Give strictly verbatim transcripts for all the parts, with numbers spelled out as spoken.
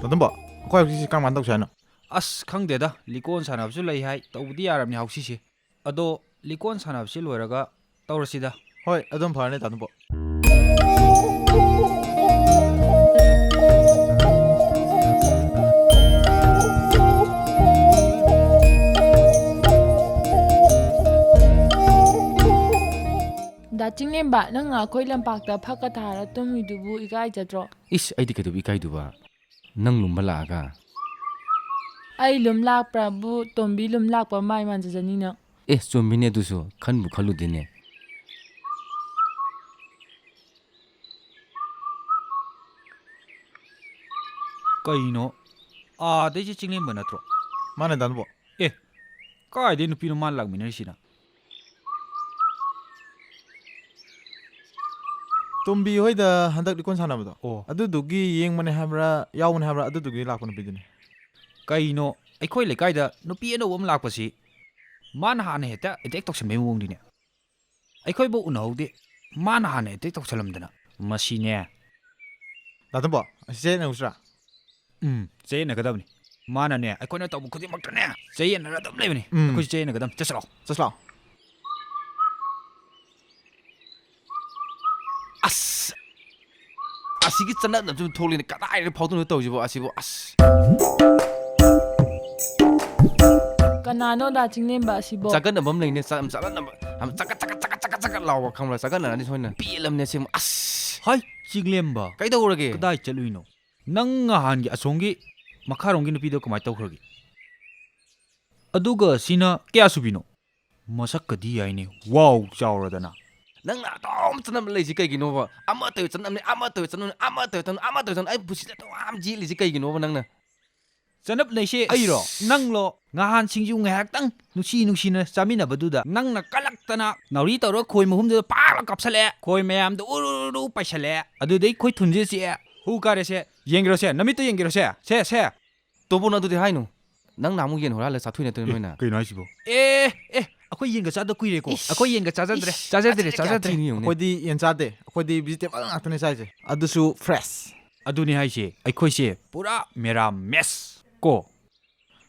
ꯇꯣꯟꯇꯣꯝꯕ, ꯑꯩꯈꯣꯏ ꯍꯧꯖꯤꯛꯁꯤ ꯀꯔꯝ ꯀꯥꯟꯗ ꯇꯧꯁꯦ ꯍꯥꯏꯅꯣ? ꯑꯁ, ꯈꯪꯗꯦꯗ, ꯂꯤꯀꯣꯟ ꯁꯥꯟꯅꯕꯁꯨ ꯂꯩ ꯍꯥꯏ, ꯇꯧꯕꯗꯤ ꯌꯥꯔꯕꯅꯤ ꯍꯥꯎꯁꯤꯁꯦ꯫ ꯑꯗꯣ ꯂꯤꯀꯣꯟ ꯁꯥꯟꯅꯕꯁꯤ ꯂꯣꯏꯔꯒ ꯇꯧꯔꯁꯤꯗ꯫ ꯍꯣꯏ, ꯑꯗꯨꯝ ꯐꯔꯅꯤ, ꯇꯥ ꯅꯣꯡꯄꯣꯛ꯫ ꯗꯥ ꯆꯤꯡꯂꯦꯝꯕ, ꯅꯪꯅ ꯑꯩꯈꯣꯏ ꯂꯝꯄꯥꯛꯇ ꯐꯛꯀ ꯊꯥꯔ ꯇꯨꯝꯃꯤꯗꯨꯕꯨ ꯏꯀꯥꯏꯖꯗ꯭ꯔꯣ? ꯏꯁ, ꯑꯩꯗꯤ ꯀꯩꯗꯧꯕ ꯏꯀꯥꯏꯗꯨꯕ? ꯅꯪ ꯂꯨꯝꯕ ꯂꯥꯛꯑꯒ? ꯑꯩ ꯂꯨꯝ ꯂꯥꯛꯄ꯭ꯔꯥꯕꯨ ꯇꯣꯝꯕꯤ ꯂꯨꯝ ꯂꯥꯛꯄ ꯃꯥꯏ ꯃꯥꯟꯖꯖꯅꯤ ꯅꯪ꯫ ꯑꯦ, ꯆꯨꯝꯃꯤꯅꯦ ꯑꯗꯨꯁꯨ, ꯈꯟꯕꯨ ꯈꯜꯂꯨꯗꯦꯅꯦ꯫ ꯀꯩꯅꯣ? ꯑꯥꯗꯩꯁꯦ ꯆꯤꯡꯂꯦꯝꯕ ꯅꯠꯇ꯭ꯔꯣ? ꯃꯥꯅꯦ, ꯗꯥ ꯅꯣꯡꯄꯣꯛ꯫ ꯑꯦ, ꯀꯥꯏꯗꯩ ꯅꯨꯄꯤꯅꯣ ꯃꯥꯅ ꯂꯥꯛꯃꯤꯟꯅꯔꯤꯁꯤꯅ? ꯇꯣꯝꯕꯤ ꯍꯣꯏꯗ ꯍꯟꯗꯛ ꯂꯤꯀꯣꯟ ꯁꯥꯟꯅꯕꯗꯣ꯫ ꯑꯣ꯫ ꯑꯗꯨꯗꯨꯒꯤ ꯌꯦꯡꯕꯅꯦ ꯍꯥꯏꯕ꯭ꯔꯥ, ꯌꯥꯎꯕꯅꯦ ꯍꯥꯏꯕ꯭ꯔꯥ, ꯑꯗꯨꯗꯨꯒꯤ ꯂꯥꯛꯄ ꯅꯨꯄꯤꯗꯨꯅꯦ꯫ ꯀꯩꯅꯣ, ꯑꯩꯈꯣꯏ ꯂꯩꯀꯥꯏꯗ ꯅꯨꯄꯤ ꯑꯅꯧꯕ ꯑꯃ ꯂꯥꯛꯄꯁꯤ ꯃꯥꯅ ꯍꯥꯟꯅ ꯍꯦꯛꯇ ꯑꯦꯇꯦꯛ ꯇꯧꯁꯟꯕꯩ ꯃꯑꯣꯡꯅꯤꯅꯦ꯫ ꯑꯩꯈꯣꯏꯕꯨ ꯎꯅꯍꯧꯗꯦ, ꯃꯥꯅ ꯍꯥꯟꯅ ꯑꯦꯇꯦꯛ ꯇꯧꯁꯜꯂꯝꯗꯅ꯫ ꯃꯁꯤꯅꯦ꯫ ꯗꯥ ꯇꯣꯝꯕꯣ, ꯑꯁꯤ ꯆꯌꯦꯠꯅꯧꯁꯤꯔꯥ? ꯎꯝ, ꯆꯌꯦꯠꯅꯒꯗꯕꯅꯤ꯫ ꯃꯥꯅꯅꯦ, ꯑꯩꯈꯣꯏꯅ ꯇꯧꯕ ꯈꯨꯗꯤꯡꯃꯛꯇꯅꯦ, ꯆꯌꯦꯠꯅꯔ ꯑꯗꯨꯝ ꯂꯩꯕꯅꯤ꯫ ꯎꯝ꯫ ꯑꯩꯈꯣꯏꯁꯨ ꯆꯌꯦꯠꯅꯒꯗꯕꯅꯤ꯫ ꯆꯠꯁꯤ ꯂꯥꯛꯑꯣ꯫ ꯆꯠꯁꯤ ꯂꯥꯛꯑꯣ꯫ ꯑꯁ! ꯑꯁꯤꯒꯤ ꯆꯠꯅꯗꯕꯁꯨ ꯊꯣꯛꯂꯤꯅꯦ꯫ ꯀꯗꯥꯏꯗ ꯐꯥꯎꯗꯣꯏꯅꯣ ꯇꯧꯔꯤꯁꯤꯕꯣ, ꯑꯁꯤꯕꯨ? ꯑꯁ! ꯀꯅꯥꯅꯣ ꯗꯥ ꯆꯤꯡꯂꯦꯝꯕ ꯑꯁꯤꯕꯣ? ꯆꯒꯠꯅꯕ ꯑꯃ ꯂꯩꯅꯦ꯫ ꯆ-, ꯆꯒꯠꯅꯕ꯫ ꯌꯥꯝ ꯆꯒꯠ, ꯆꯒꯠ, ꯆꯒꯠ, ꯆꯒꯠ, ꯆꯒꯠ ꯂꯥꯎꯕ ꯈꯪꯕ꯭ꯔꯥ? ꯆꯒꯠꯅꯔꯅꯤ ꯁꯣꯏꯅ꯫ ꯄꯦꯜꯂꯝꯅꯦ ꯑꯁꯦꯡꯕ꯫ ꯑꯁ! ꯍꯥꯏ, ꯆꯤꯡꯂꯦꯝꯕ꯫ ꯀꯩꯗꯧꯔꯒꯦ? ꯀꯗꯥꯏ ꯆꯠꯂꯨꯏꯅꯣ? ꯅꯪ ꯉꯍꯥꯟꯒꯤ ꯑꯁꯣꯝꯒꯤ ꯃꯈꯥꯔꯣꯝꯒꯤ ꯅꯨꯄꯤꯗꯣ ꯀꯃꯥꯏ ꯇꯧꯈ꯭ꯔꯒꯦ? ꯑꯗꯨꯒ ꯁꯤꯅ ꯀꯌꯥ ꯁꯨꯕꯤꯅꯣ? ꯃꯁꯛꯀꯗꯤ ꯌꯥꯏꯅꯦ, ꯋꯥꯎ ꯆꯥꯎꯔꯗꯅ꯫ ꯅꯪꯅ ꯑꯗꯨꯝ ꯆꯠꯅꯕ ꯂꯩꯁꯤ ꯀꯩꯒꯤꯅꯣꯕ? ꯑꯃ ꯇꯧꯔꯦ ꯆꯠꯅꯕꯅꯤ, ꯑꯃ ꯇꯧꯔꯦ ꯆꯠꯅꯕꯅꯤ, ꯑꯃ ꯇꯧꯔꯦ ꯆꯠꯅꯕꯅꯤ, ꯑꯃ ꯇꯧꯔꯦ ꯆꯠꯅꯕꯅꯤ꯫ ꯑꯩ ꯄꯨꯟꯁꯤꯗ ꯑꯗꯨꯝ ꯌꯦꯠꯂꯤꯁꯤ ꯀꯩꯒꯤꯅꯣꯕ ꯅꯪꯅ? ꯆꯠꯅꯞ ꯅꯩꯁꯦ ꯑꯩꯔꯣ? ꯑꯁ! ꯅꯪꯂꯣ? ꯉꯍꯥꯟ ꯁꯤꯡꯖꯨ ꯉꯥꯏꯍꯥꯛꯇꯪ ꯅꯨꯡꯁꯤ ꯅꯨꯡꯁꯤꯅ ꯆꯥꯃꯤꯟꯅꯕꯗꯨꯗ ꯅꯪꯅ ꯀꯜꯂꯛꯇꯅ ꯅꯥꯎꯔꯤ ꯇꯧꯔꯒ ꯈꯣꯏ ꯃꯍꯨꯝꯗꯨꯗ ꯄꯥꯛꯂ ꯀꯥꯞꯁꯜꯂꯛꯑꯦ꯫ ꯈꯣꯏ ꯃꯌꯥꯝꯗꯣ ꯎꯔꯨ ꯎꯔꯨ ꯄꯩꯁꯜꯂꯛꯑꯦ꯫ ꯑꯗꯨꯗꯩ ꯈꯣꯏ ꯊꯨꯟꯁꯦ ꯆꯤꯛꯑꯦ꯫ ꯍꯨ ꯀꯥꯔꯦꯁꯦ꯫ ꯌꯦꯡꯒꯦꯔꯣꯁꯦ? ꯅꯃꯤꯠꯇꯣ ꯌꯦꯡꯒꯦꯔꯣꯁꯦ? ꯁꯦ, ꯁꯦ꯫ ꯇꯣꯝꯕꯣ, ꯅꯪ ꯑꯗꯨꯗꯤ ꯍꯥꯏꯅꯨ꯫ ꯅꯪ ꯅꯍꯥꯟꯃꯨꯛ ꯌꯦꯟ ꯍꯨꯔꯥꯜꯂ ꯆꯥꯊꯣꯛꯏ ꯅꯠꯇ꯭ꯔꯣ ꯑꯦ, ꯅꯣꯏꯅ? ꯀꯩꯅꯣ ꯍꯥꯏꯁꯤꯕꯣ? ꯑꯦ, ꯑꯦ, ꯑꯩꯈꯣꯏ ꯌꯦꯟꯒ ꯆꯥꯗ ꯀꯨꯏꯔꯦꯀꯣ꯫ ꯏꯁ, ꯑꯩꯈꯣꯏ ꯌꯦꯟꯒ ꯆꯥꯖꯗ꯭ꯔꯦ, ꯏꯁ, ꯆꯥꯖꯗ꯭ꯔꯦ, ꯑꯗꯨꯗꯤ ꯀꯌꯥ ꯆꯥꯖꯗ꯭ꯔꯦ꯫ ꯊꯤꯅ ꯌꯦꯡꯉꯨꯅꯦ꯫ ꯑꯩꯈꯣꯏꯗꯤ ꯌꯦꯟ ꯆꯥꯗꯦ, ꯑꯩꯈꯣꯏꯗꯤ vegetable ꯉꯥꯛꯇꯅꯦ ꯆꯥꯏꯁꯦ, ꯑꯗꯨꯁꯨ fresh꯫ ꯑꯗꯨꯅꯦ ꯍꯥꯏꯁꯦ, ꯑꯩꯈꯣꯏꯁꯦ ꯄꯨꯔꯥ ꯃꯦꯔꯥ ꯃꯦꯁ ꯀꯣ꯫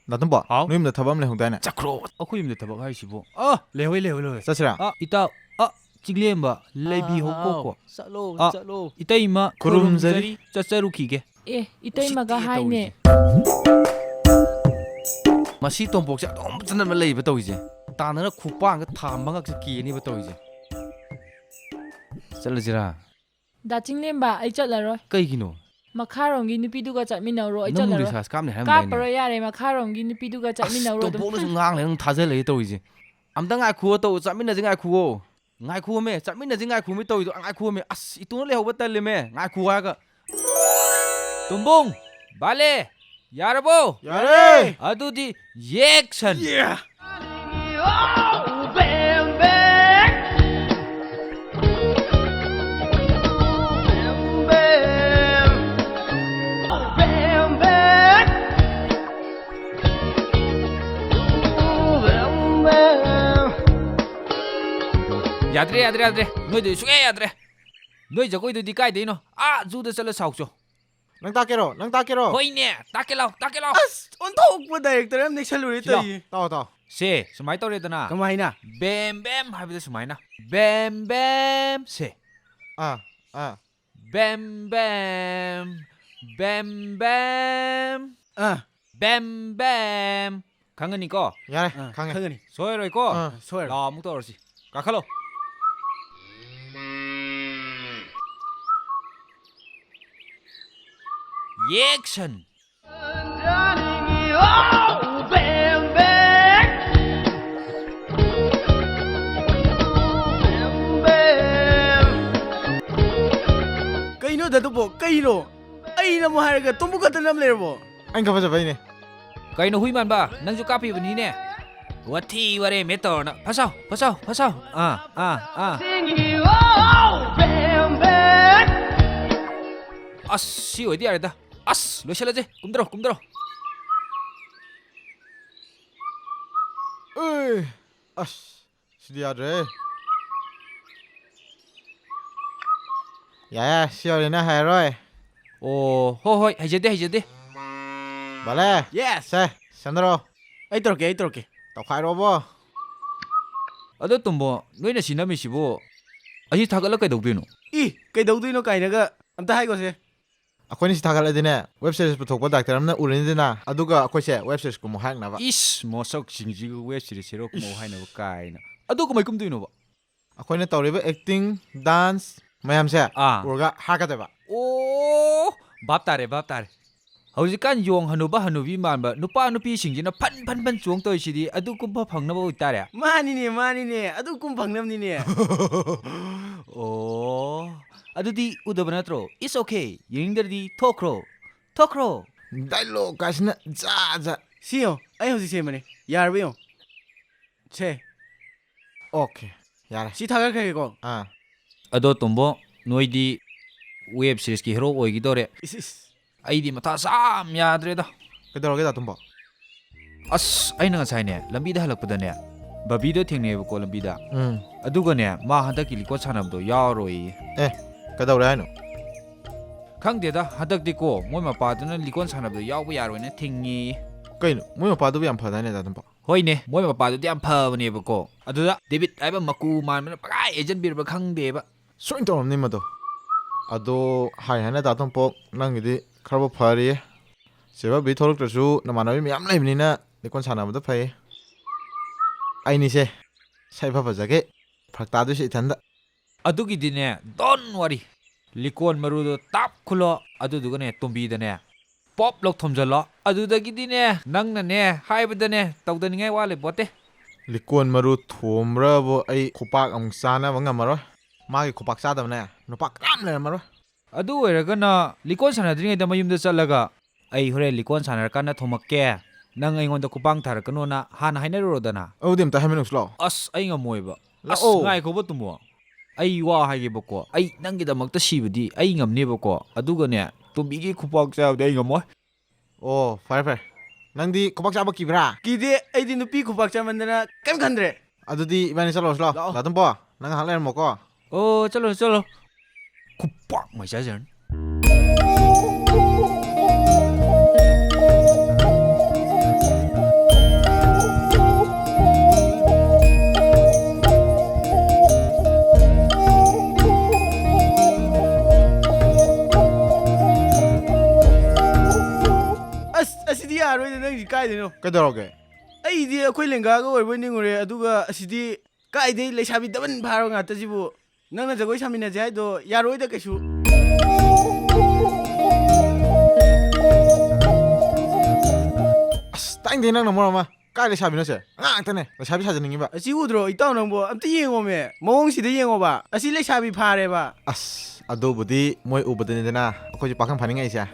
ꯗꯥ ꯇꯣꯝꯕ, ꯍꯥꯎ? ꯅꯣꯏ ꯌꯨꯝꯗ ꯊꯕꯛ ꯑꯃ ꯂꯩꯍꯧꯗꯥꯏꯅꯦ? ꯆꯠꯈ꯭ꯔꯣ꯫ ꯑꯩꯈꯣꯏ ꯌꯨꯝꯗ ꯊꯕꯛ ꯍꯥꯏꯁꯤꯕꯣ? ꯑ, ꯂꯩꯍꯧꯋꯦ, ꯂꯩꯍꯧꯋꯦ, ꯂꯩꯍꯧꯋꯦ꯫ ꯆꯠꯁꯤꯔꯥ? ꯑ, ꯏꯇꯥꯎ, ꯑ, ꯆꯤꯡꯂꯦꯝꯕ, ꯂꯩꯕꯤꯍꯧꯀꯣ꯫ ꯑꯥ, ꯀꯣ꯫ ꯆꯠꯂꯣ, ꯑ, ꯆꯠꯂꯣ꯫ ꯏꯇꯩꯃ, ꯈꯨꯔꯨꯝꯖꯔꯤ꯫ ꯈꯨꯔꯨꯝꯖꯔꯤ, ꯆꯠꯆꯔꯨꯈꯤꯒꯦ꯫ ꯑꯦ, ꯏꯇꯩꯃꯒ ꯎꯁꯤꯠꯇꯦ ꯍꯥꯏꯅꯦ꯫ ꯇꯧꯔꯤꯁꯦ꯫ ꯃꯁꯤ ꯇꯣꯝꯄꯣꯛꯁꯦ ꯑꯗꯨꯝ ꯆꯠꯅꯕ ꯂꯩꯕ ꯇꯧꯔꯤꯁꯦ꯫ ꯇꯥꯟꯅꯔ ꯈꯨꯄꯥꯡꯒ ꯊꯥ ꯃꯉꯛꯁꯦ ꯀꯦꯅꯦꯕ ꯇꯧꯔꯤꯁꯦ꯫ ꯆꯠꯂꯁꯤꯔꯥ? ꯗꯥ ꯆꯤꯡꯂꯦꯝꯕ, ꯑꯩ ꯆꯠꯂꯔꯣꯏ꯫ ꯀꯩꯒꯤꯅꯣ? ꯃꯈꯥꯔꯣꯝꯒꯤ ꯅꯨꯄꯤꯗꯨꯒ ꯆꯠꯃꯤꯟꯅꯧꯔꯣ, ꯑꯩ ꯅꯪꯕꯨ ꯆꯠꯂꯔꯣꯏ꯫ Recharge ꯀꯥꯞꯅꯤ ꯍꯥꯏꯔꯝꯗꯥꯏꯅꯦ? ꯀꯥꯞꯄꯔꯣꯏ, ꯌꯥꯔꯦ, ꯃꯈꯥꯔꯣꯝꯒꯤ ꯅꯨꯄꯤꯗꯨꯒ ꯑꯁ, ꯆꯠꯃꯤꯟꯅꯧꯔꯣ ꯑꯗꯨꯝ꯫ ꯇꯣꯝꯄꯣꯛꯅꯁꯨ ꯉꯥꯡ ꯂꯩ, ꯅꯪ ꯊꯥꯖ ꯂꯩ ꯇꯧꯔꯤꯁꯦ꯫ ꯑꯝꯇ ꯉꯥꯏꯈꯨꯑꯣ ꯇꯧ, ꯆꯠꯃꯤꯟꯅꯁꯤ ꯉꯥꯏꯈꯨꯑꯣ꯫ ꯉꯥꯏꯈꯨꯑꯣꯃꯦ, ꯆꯠꯃꯤꯟꯅꯁꯤ ꯉꯥꯏꯈꯨꯑꯣꯃꯦ ꯇꯧꯔꯤꯗꯣ, ꯉꯥꯏꯈꯨꯑꯣꯃꯦ꯫ ꯑꯁ, ꯏꯇꯣꯝ ꯂꯩꯍꯧꯕ ꯇꯜꯂꯦꯃꯦ, ꯉꯥꯏꯈꯨꯑꯣ ꯍꯥꯏꯔꯒ꯫ ꯇꯣꯝꯕꯣꯡ, ꯕꯥꯂꯦ, ꯌꯥꯔꯕꯣ? ꯌꯥꯔꯦ! ꯑꯗꯨꯗꯤ action! ꯌꯥꯗ꯭ꯔꯦ, ꯌꯥꯗ꯭ꯔꯦ, ꯌꯥꯗ꯭ꯔꯦ꯫ ꯅꯣꯏꯗꯨꯗꯤ ꯁꯨꯡꯌꯥ ꯌꯥꯗ꯭ꯔꯦ꯫ ꯅꯣꯏ ꯖꯒꯣꯏꯗꯨꯗꯤ ꯀꯥꯏꯗꯩꯅꯣ? ꯑꯥ, ꯖꯨꯗ ꯆꯠꯂ ꯁꯥꯎꯆꯣ꯫ ꯅꯪ ꯇꯥꯛꯀꯦꯔꯣ? ꯅꯪ ꯇꯥꯛꯀꯦꯔꯣ? ꯍꯣꯏꯅꯦ, ꯇꯥꯛꯀꯦ ꯂꯥꯎ, ꯇꯥꯛꯀꯦ ꯂꯥꯎ꯫ ꯑꯁ, ꯑꯣꯟꯊꯣꯛꯄ director ꯑꯃ ꯅꯦꯛꯁꯜꯂꯨꯔꯦ ꯁꯤ ꯂꯥꯎ꯫ ꯇꯧꯔꯤꯁꯦ꯫ ꯇꯥꯎ, ꯇꯥꯎ꯫ ꯁꯦ, ꯁꯨꯃꯥꯏꯅ ꯇꯧꯔꯦꯗꯅ꯫ ꯀꯃꯥꯏꯅ? ꯕꯦꯝ ꯕꯦꯝ ꯍꯥꯏꯕꯗ ꯁꯨꯃꯥꯏꯅ꯫ ꯕꯦꯝ ꯕꯦꯝ ꯁꯦ꯫ ꯑꯥ, ꯑꯥ꯫ ꯕꯦꯝ ꯕꯦꯝ, ꯕꯦꯝ ꯕꯦꯝ꯫ ꯑꯥ꯫ ꯕꯦꯝ ꯕꯦꯝ, ꯈꯪꯉꯅꯤꯀꯣ? ꯌꯥꯔꯦ, ꯑꯥ, ꯈꯪꯉꯦ꯫ ꯈꯪꯉꯅꯤ꯫ ꯁꯣꯏꯔꯣꯏꯀꯣ? ꯑꯥ꯫ ꯁꯣꯏꯔꯣꯏ꯫ ꯂꯥꯛꯑꯣ, ꯑꯃꯨꯛ ꯇꯧꯔꯁꯤ꯫ ꯀꯥꯈꯠꯂꯣ꯫ Action! ꯀꯩꯅꯣ ꯗꯥ ꯇꯣꯝꯕꯣ? ꯀꯩꯅꯣ? ꯑꯩꯅ ꯑꯃꯨꯛ ꯍꯥꯏꯔꯒ ꯇꯣꯝꯕꯣ ꯈꯛꯇ ꯅꯝ ꯂꯩꯔꯕꯣ? ꯑꯩꯅ ꯈꯔ ꯐꯖꯕꯩꯅꯦ꯫ ꯀꯩꯅꯣ ꯍꯨꯏ ꯃꯥꯟꯕ? ꯅꯪꯁꯨ ꯀꯥꯞꯄꯤꯕꯅꯤꯅꯦ꯫ ꯋꯥꯊꯤ ꯋꯥꯔꯦꯝ ꯍꯦꯛ ꯇꯧꯔꯅ꯫ ꯐꯁꯥꯎ, ꯐꯁꯥꯎ, ꯐꯁꯥꯎ꯫ ꯑꯥ, ꯑꯥ, ꯑꯥ꯫ ꯑꯁ, ꯁꯤ ꯑꯣꯏꯗꯤ ꯌꯥꯔꯦꯗ꯫ ꯑꯁ, ꯂꯣꯏꯁꯤꯜꯂꯁꯦ꯫ ꯀꯨꯝꯗꯔꯣ, ꯀꯨꯝꯗꯔꯣ꯫ ꯑꯦ, ꯑꯁ, ꯁꯤꯗꯤ ꯌꯥꯗ꯭ꯔꯦ꯫ ꯌꯥꯔꯦ, ꯁꯤ ꯌꯧꯔꯦ, ꯅꯪ ꯍꯥꯏꯔꯔꯣꯏ꯫ ꯑꯣ, ꯍꯣ ꯍꯣꯏ, ꯍꯩꯖꯗꯦ, ꯍꯩꯖꯗꯦ꯫ ꯕꯥꯂꯦ꯫ Yes꯫ ꯁꯦ, ꯁꯦꯝꯗꯔꯣ꯫ ꯑꯩ ꯇꯧꯔꯛꯀꯦ, ꯑꯩ ꯇꯧꯔꯛꯀꯦ꯫ ꯇꯧꯈꯥꯏꯔꯣꯕꯣ꯫ ꯑꯗꯣ ꯇꯣꯝꯕꯣ, ꯅꯣꯏꯅ ꯁꯤ ꯅꯝꯃꯤꯁꯤꯕꯨ ꯑꯁꯤ ꯊꯥꯒꯠꯂ ꯀꯩꯗꯧꯗꯣꯏꯅꯣ? ꯏ, ꯀꯩꯗꯧꯗꯣꯏꯅꯣ ꯀꯥꯏꯅꯒ ꯑꯝꯇ ꯍꯥꯏꯒꯣꯁꯦ꯫ ꯑꯩꯈꯣꯏꯅ ꯁꯤ ꯊꯥꯒꯠꯂꯗꯤꯅꯦ, web series ꯄꯨꯊꯣꯛꯄ director ꯑꯃꯅ ꯎꯔꯅꯤꯗꯅ, ꯑꯗꯨꯒ ꯑꯩꯈꯣꯏꯁꯦ web series ꯀꯨꯝꯃꯣ ꯍꯥꯏꯔꯛꯅꯕ꯫ ꯏꯁ, ꯃꯁꯛꯁꯤꯡꯁꯤꯒ web series ꯍꯦꯔꯣ ꯀꯨꯝꯃꯣ ꯍꯥꯏꯅꯕ ꯀꯥꯏꯅ꯫ ꯑꯗꯨ ꯀꯃꯥꯏ ꯀꯨꯝꯗꯣꯏꯅꯣꯕ? ꯑꯩꯈꯣꯏꯅ ꯇꯧꯔꯤꯕ acting, dance ꯃꯌꯥꯝꯁꯦ ꯑꯥ꯫ ꯎꯔꯒ ꯍꯥꯏꯔꯛꯀꯗꯣꯏꯕ꯫ ꯑꯣ, ꯚꯥꯞ ꯇꯥꯔꯦ, ꯚꯥꯞ ꯇꯥꯔꯦ꯫ ꯍꯧꯖꯤꯛꯀꯥꯟ ꯌꯣꯡ ꯍꯅꯨꯕ ꯍꯅꯨꯕꯤ ꯃꯥꯟꯕ ꯅꯨꯄꯥ ꯅꯨꯄꯤꯁꯤꯡꯁꯤꯅ ꯐꯟ ꯐꯟ ꯐꯟ ꯆꯣꯡ ꯇꯧꯔꯤꯁꯤꯗꯤ ꯑꯗꯨ ꯀꯨꯝꯕ ꯐꯪꯅꯕ ꯑꯣꯏꯇꯥꯔꯦ꯫ ꯃꯥꯅꯤꯅꯦ, ꯃꯥꯅꯤꯅꯦ, ꯑꯗꯨ ꯀꯨꯝ ꯐꯪꯅꯕꯅꯤꯅꯦ꯫ ꯑꯣ, ꯑꯗꯨꯗꯤ ꯎꯗꯕ ꯅꯠꯇ꯭ꯔꯣ? It's okay, ꯌꯦꯡꯅꯤꯡꯗ꯭ꯔꯗꯤ ꯊꯣꯛꯈ꯭ꯔꯣ, ꯊꯣꯛꯈ꯭ꯔꯣ꯫ Dialogue ꯀꯥꯏꯁꯤꯅ ꯖꯥ ꯖꯥ꯫ ꯁꯤ ꯌꯦꯡꯉꯣ, ꯑꯩ ꯍꯧꯖꯤꯛ ꯁꯦꯝꯕꯅꯦ, ꯌꯥꯔꯕ ꯌꯦꯡꯉꯣ꯫ ꯁꯦ, Okay, ꯌꯥꯔꯦ꯫ ꯁꯤ ꯊꯥꯒꯠꯈ꯭ꯔꯒꯦꯀꯣ꯫ ꯑꯥ꯫ ꯑꯗꯣ ꯇꯣꯝꯕꯣ, ꯅꯣꯏꯗꯤ web seriesꯀꯤ ꯍꯦꯔꯣ ꯑꯣꯏꯒꯗꯧꯔꯦ꯫ ꯏꯁ, ꯏꯁ꯫ ꯑꯩꯗꯤ ꯃꯊꯥ ꯁꯥꯝ ꯌꯥꯗ꯭ꯔꯦꯗ꯫ ꯀꯩꯗꯧꯔꯒꯦ ꯗꯥ ꯇꯣꯝꯕꯣ? ꯑꯁ, ꯑꯩꯅ ꯉꯁꯥꯏꯅꯦ, ꯂꯝꯕꯤꯗ ꯍꯜꯂꯛꯄꯗꯅꯦ, ꯕꯕꯤꯗꯣ ꯊꯦꯡꯅꯩꯌꯦꯕꯀꯣ ꯂꯝꯕꯤꯗ꯫ ꯎꯝ꯫ ꯑꯗꯨꯒꯅꯦ, ꯃꯥ ꯍꯟꯗꯛꯀꯤ ꯂꯤꯀꯣꯟ ꯁꯥꯟꯅꯕꯗꯣ ꯌꯥꯎꯔꯣꯏꯌꯦ꯫ ꯑꯦ, ꯀꯩꯗꯧꯔꯦ ꯍꯥꯏꯅꯣ? ꯈꯪꯗꯦꯗ, ꯍꯟꯗꯛꯇꯤꯀꯣ, ꯃꯣꯏ ꯃꯄꯥꯗꯨꯅ ꯂꯤꯀꯣꯟ ꯁꯥꯟꯅꯕꯗꯣ ꯌꯥꯎꯕ ꯌꯥꯔꯣꯏꯅ ꯊꯤꯡꯉꯤ꯫ ꯀꯩꯅꯣ? ꯃꯣꯏ ꯃꯄꯥꯗꯨꯕꯨ ꯌꯥꯝ ꯐꯗꯥꯏꯅꯦ ꯗꯥ ꯇꯣꯝꯕꯣ? ꯍꯣꯏꯅꯦ, ꯃꯣꯏ ꯃꯄꯥꯗꯨꯗꯤ ꯌꯥꯝ ꯐꯕꯅꯦꯕꯀꯣ꯫ ꯑꯗꯨꯗ ꯗꯦꯕꯤꯠ ꯍꯥꯏꯕ ꯃꯀꯨ ꯃꯥꯟꯕꯅ ꯄꯪꯍꯥꯏ ꯍꯩꯖꯟꯕꯤꯔꯕ ꯈꯪꯗꯦꯕ꯫ ꯁꯣꯏꯅ ꯇꯧꯔꯝꯅꯤ ꯃꯗꯣ꯫ ꯑꯗꯣ ꯍꯥꯏ ꯍꯥꯏꯅ ꯗꯥ ꯇꯣꯝꯄꯣꯛ, ꯅꯪꯒꯤꯗꯤ ꯈꯔꯕꯨ ꯐꯔꯤꯌꯦ꯫ ꯆꯦ ꯕꯕꯤ ꯊꯣꯛꯂꯛꯇ꯭ꯔꯁꯨ ꯅꯃꯥꯟꯅꯕꯤ ꯃꯌꯥꯝ ꯂꯩꯕꯅꯤꯅ ꯂꯤꯀꯣꯟ ꯁꯥꯟꯅꯕꯗꯣ ꯐꯩ꯫ ꯑꯩꯅꯤꯁꯦ ꯁꯛ ꯏꯐ ꯐꯖꯒꯩ ꯐꯔꯛ ꯇꯥꯗꯣꯏꯁꯦ ꯏꯊꯟꯗ꯫ ꯑꯗꯨꯒꯤꯗꯤꯅꯦ, don't worry꯫ ꯂꯤꯀꯣꯟ ꯃꯔꯨꯗꯣ ꯇꯥꯞ ꯈꯨꯜꯂꯣ, ꯑꯗꯨꯗꯨꯒꯅꯦ ꯇꯨꯝꯕꯤꯗꯅꯦ ꯄꯣꯞ ꯂꯧ ꯊꯣꯝꯖꯜꯂꯣ꯫ ꯑꯗꯨꯗꯒꯤꯗꯤꯅꯦ ꯅꯪꯅꯅꯦ ꯍꯥꯏꯕꯗꯅꯦ ꯇꯧꯗꯅꯤꯡꯉꯥꯏ ꯋꯥ ꯂꯩꯄꯣꯠꯇꯦ꯫ ꯂꯤꯀꯣꯟ ꯃꯔꯨ ꯊꯣꯝꯕ꯭ꯔꯕꯨ ꯑꯩ ꯈꯨꯄꯥꯛ ꯑꯃꯨꯛ ꯆꯥꯅꯕ ꯉꯝꯃꯔꯣꯏ꯫ ꯃꯥꯒꯤ ꯈꯨꯄꯥꯛ ꯆꯥꯗꯕꯅꯦ ꯅꯨꯄꯥ ꯀꯅꯥꯝ ꯂꯩꯔꯝꯃꯔꯣꯏ꯫ ꯑꯗꯨ ꯑꯣꯏꯔꯒꯅ ꯂꯤꯀꯣꯟ ꯁꯥꯟꯅꯗ꯭ꯔꯤꯉꯩꯗ ꯃꯌꯨꯝꯗ ꯆꯠꯂꯒ, "ꯑꯩ ꯍꯣꯔꯦꯟ ꯂꯤꯀꯣꯟ ꯁꯥꯟꯅꯔꯀꯥꯟꯗ ꯊꯣꯝꯃꯛꯀꯦ, ꯅꯪ ꯑꯩꯉꯣꯟꯗ ꯈꯨꯄꯥꯛ ꯊꯥꯔꯛꯀꯅꯣꯅ" ꯍꯥꯟꯅ ꯍꯥꯏꯅꯔꯨꯔꯣꯗꯅ꯫ ꯑꯗꯨꯗꯤ ꯑꯝꯇ ꯍꯥꯏꯃꯤꯟꯅꯧꯁꯤ ꯂꯥꯛꯑꯣ꯫ ꯑꯁ, ꯑꯩ ꯉꯝꯃꯣꯏꯕ꯫ ꯑꯁ, ꯂꯥꯛꯑꯣ꯫ ꯉꯥꯏꯈꯣꯕ ꯇꯨꯝꯃꯣ꯫ ꯑꯩ ꯋꯥ ꯍꯥꯏꯒꯦꯕꯀꯣ, ꯑꯩ ꯅꯪꯒꯤꯗꯃꯛꯇ ꯁꯤꯕꯗꯤ ꯑꯩ ꯉꯝꯅꯦꯕꯀꯣ꯫ ꯑꯗꯨꯒꯅꯦ, ꯇꯣꯝꯕꯤꯒꯤ ꯈꯨꯄꯥꯛ ꯆꯥꯕꯗꯤ ꯑꯩ ꯉꯝꯃꯣꯏ꯫ ꯑꯣ, ꯐꯔꯦ, ꯐꯔꯦ꯫ ꯅꯪꯗꯤ ꯈꯨꯄꯥꯛ ꯆꯥꯕ ꯀꯤꯕ꯭ꯔꯥ? ꯀꯤꯗꯦ, ꯑꯩꯗꯤ ꯅꯨꯄꯤ ꯈꯨꯄꯥꯛ ꯆꯥꯃꯟꯗꯅ ꯀꯩꯝ ꯈꯟꯗ꯭ꯔꯦ꯫ ꯑꯗꯨꯗꯤ ꯏꯕꯥꯅꯤ ꯆꯠꯂꯨꯔꯁꯤ ꯂꯥꯛꯑꯣ꯫ ꯂꯥꯛꯑꯣ꯫ ꯗꯥ ꯇꯣꯝꯄꯣ, ꯅꯪ ꯉꯥꯏꯍꯥꯛ ꯂꯩꯔꯝꯃꯣꯀꯣ꯫ ꯑꯣ, ꯆꯠꯂꯣ, ꯆꯠꯂꯣ꯫ ꯈꯨꯄꯥꯛ ꯃꯥꯏ ꯆꯥꯖꯔꯅꯤ꯫ ꯑꯁ, ꯑꯁꯤꯗꯤ ꯌꯥꯔꯣꯏꯗ, ꯅꯪꯁꯤ ꯀꯥꯏꯗꯩꯅꯣ? ꯀꯩꯗꯧꯔꯒꯦ? ꯑꯩꯗꯤ ꯑꯩꯈꯣꯏ ꯂꯦꯡꯒꯥꯒ ꯑꯣꯏꯔꯕꯣꯏ ꯅꯤꯡꯉꯨꯔꯦ, ꯑꯗꯨꯒ ꯑꯁꯤꯗꯤ ꯀꯥꯏꯗꯩ ꯂꯩꯁꯥꯕꯤ ꯗꯕꯟ ꯐꯥꯔꯕ ꯉꯥꯛꯇꯁꯤꯕꯨ꯫ ꯅꯪꯅ ꯖꯒꯣꯏ ꯁꯥꯃꯤꯟꯅꯁꯦ ꯍꯥꯏꯗꯣ ꯌꯥꯔꯣꯏꯗ ꯀꯩꯁꯨ꯫ ꯑꯁ, ꯇꯥꯏꯅꯤꯡꯗꯦ ꯅꯪꯅ ꯃꯔꯣꯟ ꯑꯃ꯫ ꯀꯥꯏ ꯂꯩꯁꯥꯕꯤꯅꯣ ꯁꯦ? ꯑꯉꯥꯡ ꯉꯥꯛꯇꯅꯦ ꯂꯩꯁꯥꯕꯤ ꯁꯥꯖꯅꯤꯡꯉꯤꯕ꯫ ꯑꯁꯤ ꯎꯗ꯭ꯔꯣ ꯏꯇꯥꯎ ꯅꯪꯕꯣ? ꯑꯝꯇ ꯌꯦꯡꯉꯣꯃꯦ꯫ ꯃꯑꯣꯡꯁꯤꯗ ꯌꯦꯡꯉꯣꯕ꯫ ꯑꯁ, ꯑꯗꯨꯕꯨꯗꯤ ꯃꯣꯏ ꯎꯕꯗꯅꯤꯗꯅ ꯑꯩꯈꯣꯏꯁꯨ ꯄꯥꯈꯪ ꯐꯥꯅꯤꯡꯉꯛꯏꯁꯦ꯫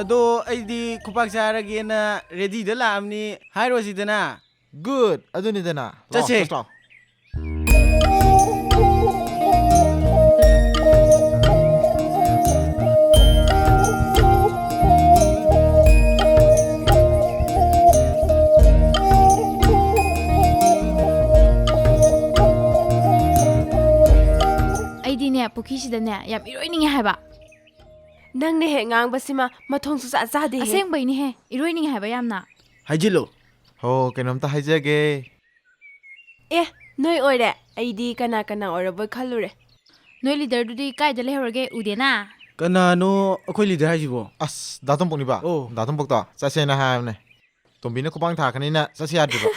ꯑꯗꯣ ꯑꯩꯗꯤ ꯈꯨꯄꯥꯛ ꯆꯥꯔꯒꯦꯅ ꯔꯦꯗꯤꯗ ꯂꯥꯛꯑꯕꯅꯤ꯫ ꯍꯥꯏꯔꯣꯁꯤꯗꯅ꯫ Good, ꯑꯗꯨꯅꯤꯗꯅ꯫ ꯂꯥꯛꯑꯣ, ꯆꯠꯁꯦ꯫ ꯆꯠꯁꯤ ꯂꯥꯛꯑꯣ꯫ ꯑꯩꯗꯤꯅꯦ, ꯄꯨꯈ꯭ꯔꯤꯁꯤꯗꯅꯦ ꯌꯥꯝ ꯏꯔꯣꯏꯅꯤꯡꯉꯦ ꯍꯥꯏꯕ꯫ ꯅꯪꯅ ꯍꯦꯛ ꯉꯥꯡꯕꯁꯤꯃ ꯃꯊꯣꯡ ꯁꯨꯛꯆꯥ ꯆꯥꯗꯦꯍꯦ꯫ ꯑꯁꯦꯡꯕꯩꯅꯦꯍꯦ, ꯏꯔꯣꯏꯅꯤꯡꯉꯦ ꯍꯥꯏꯕ ꯌꯥꯝꯅ꯫ ꯍꯥꯏꯖꯤꯜꯂꯨ꯫ ꯍꯣ, ꯀꯩꯅꯣꯝꯇ ꯍꯥꯏꯖꯒꯦ꯫ ꯑꯦ, ꯅꯣꯏ ꯑꯣꯏꯔꯦ? ꯑꯩꯗꯤ ꯀꯅꯥ ꯀꯅꯥ ꯑꯣꯏꯔꯕꯣꯏ ꯈꯜꯂꯨꯔꯦ꯫ ꯅꯣꯏ ꯂꯤꯗꯔꯗꯨꯗꯤ ꯀꯥꯏꯗ ꯂꯩꯍꯧꯔꯒꯦ? ꯎꯗꯦꯅ꯫ ꯀꯅꯥꯅꯣ ꯑꯩꯈꯣꯏ ꯂꯤꯗꯔ ꯍꯥꯏꯁꯤꯕꯣ? ꯑꯁ, ꯗꯥ ꯇꯣꯝꯄꯣꯛꯅꯤꯕ꯫ ꯑꯣ꯫ ꯗꯥ ꯇꯣꯝꯄꯣꯛꯇꯣ ꯆꯠꯁꯦꯅ ꯍꯥꯏꯕꯅꯦ꯫ ꯇꯣꯝꯕꯤꯅ ꯈꯨꯄꯥꯡ ꯊꯥꯔꯛꯀꯅꯤꯅ ꯆꯠꯁꯦ ꯌꯥꯗ꯭ꯔꯤꯕ꯫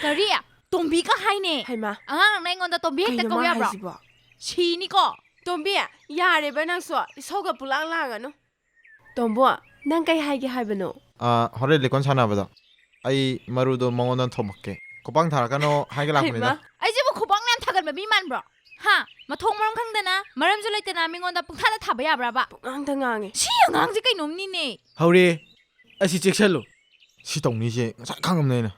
ꯀꯔꯤ? ꯇꯣꯝꯕꯤꯒ ꯍꯥꯏꯅꯦ? ꯍꯩꯃꯥ꯫ ꯑꯉꯥꯡꯅ ꯑꯩꯉꯣꯟꯗ ꯇꯣꯝꯕꯤ ꯍꯦꯛꯇ ꯀꯩꯅꯣ ꯀꯧ ꯃꯥ ꯌꯥꯕ꯭ꯔꯣ? ꯍꯥꯏꯁꯤꯕꯣ? ꯁꯤꯅꯤꯀꯣ꯫ ꯇꯣꯝꯕꯤ, ꯌꯥꯔꯦꯕ ꯅꯪꯁꯨ꯫ ꯏꯁꯧꯒ ꯄꯨꯂꯥꯡ ꯂꯥꯡꯒꯅꯨ꯫ ꯇꯣꯝꯕꯣ, ꯅꯪ ꯀꯩ ꯍꯥꯏꯒꯦ ꯍꯥꯏꯕꯅꯣ? ꯑꯥ, ꯍꯣꯔꯦꯟ ꯂꯤꯀꯣꯟ ꯁꯥꯟꯅꯕꯗ ꯑꯩ ꯃꯔꯨꯗꯣ ꯃꯉꯣꯟꯗ ꯊꯣꯝꯃꯛꯀꯦ꯫ ꯈꯨꯄꯥꯡ ꯊꯥꯔꯛꯀꯅꯣ ꯍꯥꯏꯒꯦ ꯂꯥꯛꯄꯅꯤꯗ꯫ ꯍꯩꯃꯥ꯫ ꯑꯩꯁꯤꯕꯨ ꯈꯨꯄꯥꯡ ꯌꯥꯝ ꯊꯥꯒꯟꯕ ꯃꯤ ꯃꯥꯟꯕ꯭ꯔꯣ? ꯍꯥ? ꯃꯊꯣꯡ ꯃꯔꯝ ꯈꯪꯗꯅ, ꯃꯔꯝꯁꯨ ꯂꯩꯇꯅ ꯃꯤꯉꯣꯟꯗ ꯄꯨꯡꯊꯥꯗ ꯊꯥꯕ ꯌꯥꯕ꯭ꯔꯕ? ꯄꯨꯡꯉꯥꯡꯗ ꯉꯥꯡꯉꯦ꯫ ꯁꯤ ꯑꯉꯥꯡꯁꯦ ꯀꯩꯅꯣꯝꯅꯤꯅꯦ꯫ ꯍꯧꯔꯦ꯫ ꯑꯁꯤ ꯆꯦꯛꯁꯜꯂꯨ꯫ ꯁꯤ ꯇꯧꯅꯤꯁꯦ ꯉꯁꯥꯏ ꯈꯪꯉꯝꯅꯦ ꯑꯩꯅ꯫